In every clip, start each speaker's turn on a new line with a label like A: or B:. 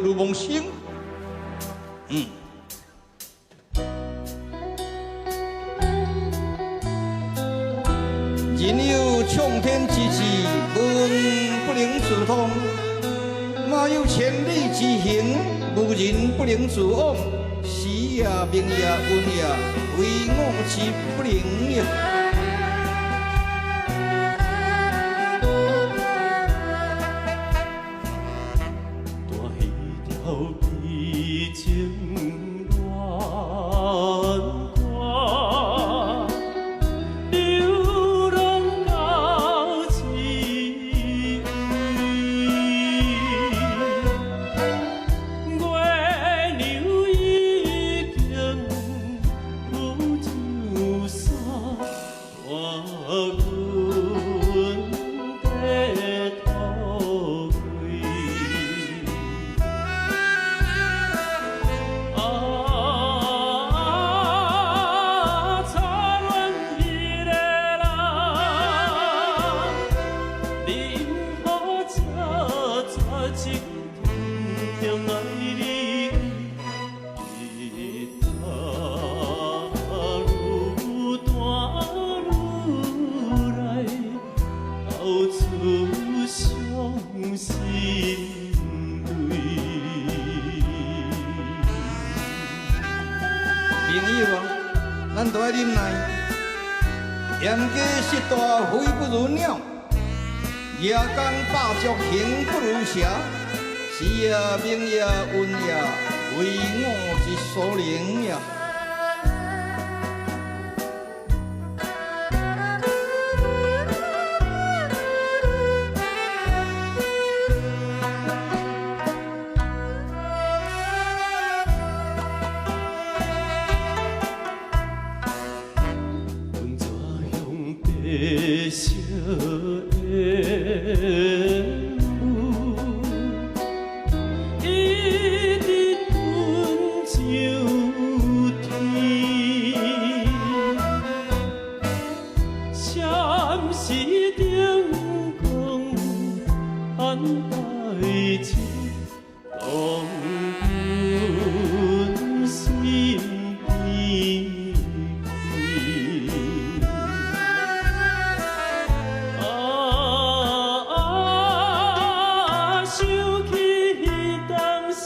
A: 如夢生。人有衝天之志，無人不能自通；馬有千里之行，無人不能自往。時也，命也，運也，非我之不能也。
B: 大彼條悲情恋歌，流浪到這位。月娘已經浮上山，大阮在土歸。啊，草原彼个人，你予這絕情痛痛愛你，吉他愈彈愈來，到處傷心淚。
A: 朋友啊，咱都愛忍耐。閻雞食大飛不如鳥，夜工百足行不如蛇。時也，命也，運也，非我之所能也。
B: 阮怎向白色的雾，一直吞上天，闪时燈光盼代志，當阮心邊開。啊，想起當時，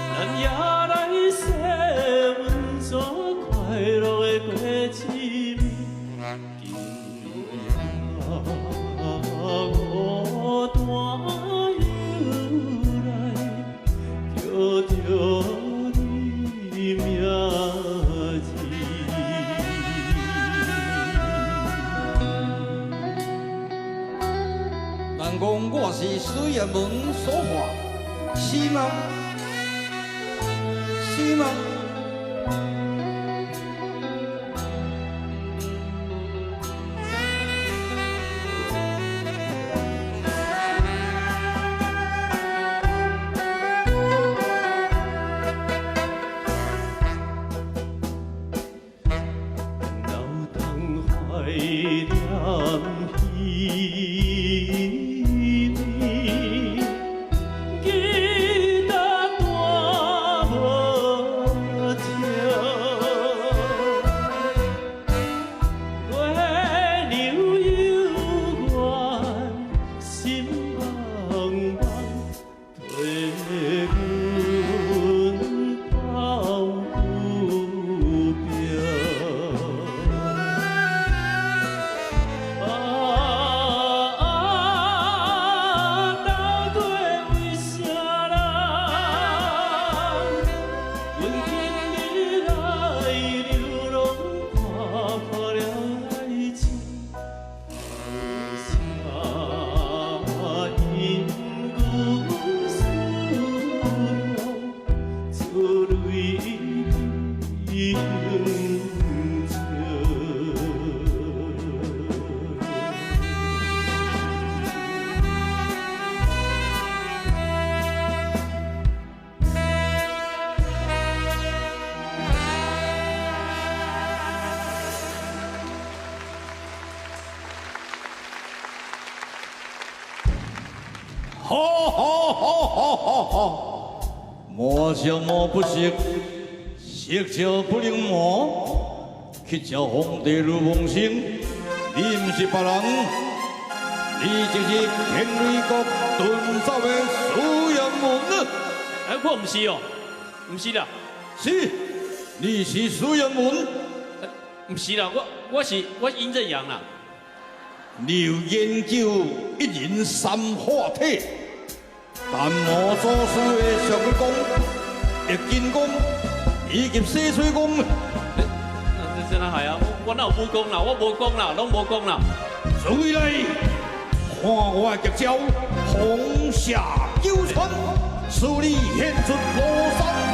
B: 咱也來洗溫泉，快樂的過一暝。今夜孤單又來，叫著你名字。
A: 人講我是水雁門所化，是嗎？是嗎？
B: 老當懷念彼暝，吉他彈無停。
A: 哈哈哈哈！魔就魔不識，識就不能魔。乞食皇帝如夢生，你毋是別人，你就是天雷國遁走的蘇陽文。
B: 哎，我毋是哦，毋是啦。
A: 是，你是蘇陽文。
B: 毋是啦，我是殷正陽啦。
A: 你有研究一人三化體，但魔祖師的削骨功、易筋功以及洗髓功。
B: 那這哪係啊？我哪有武功啦？我無功啦，攏無功啦。
A: 所以來看我的絕招，紅霞九川，使你現出廬山。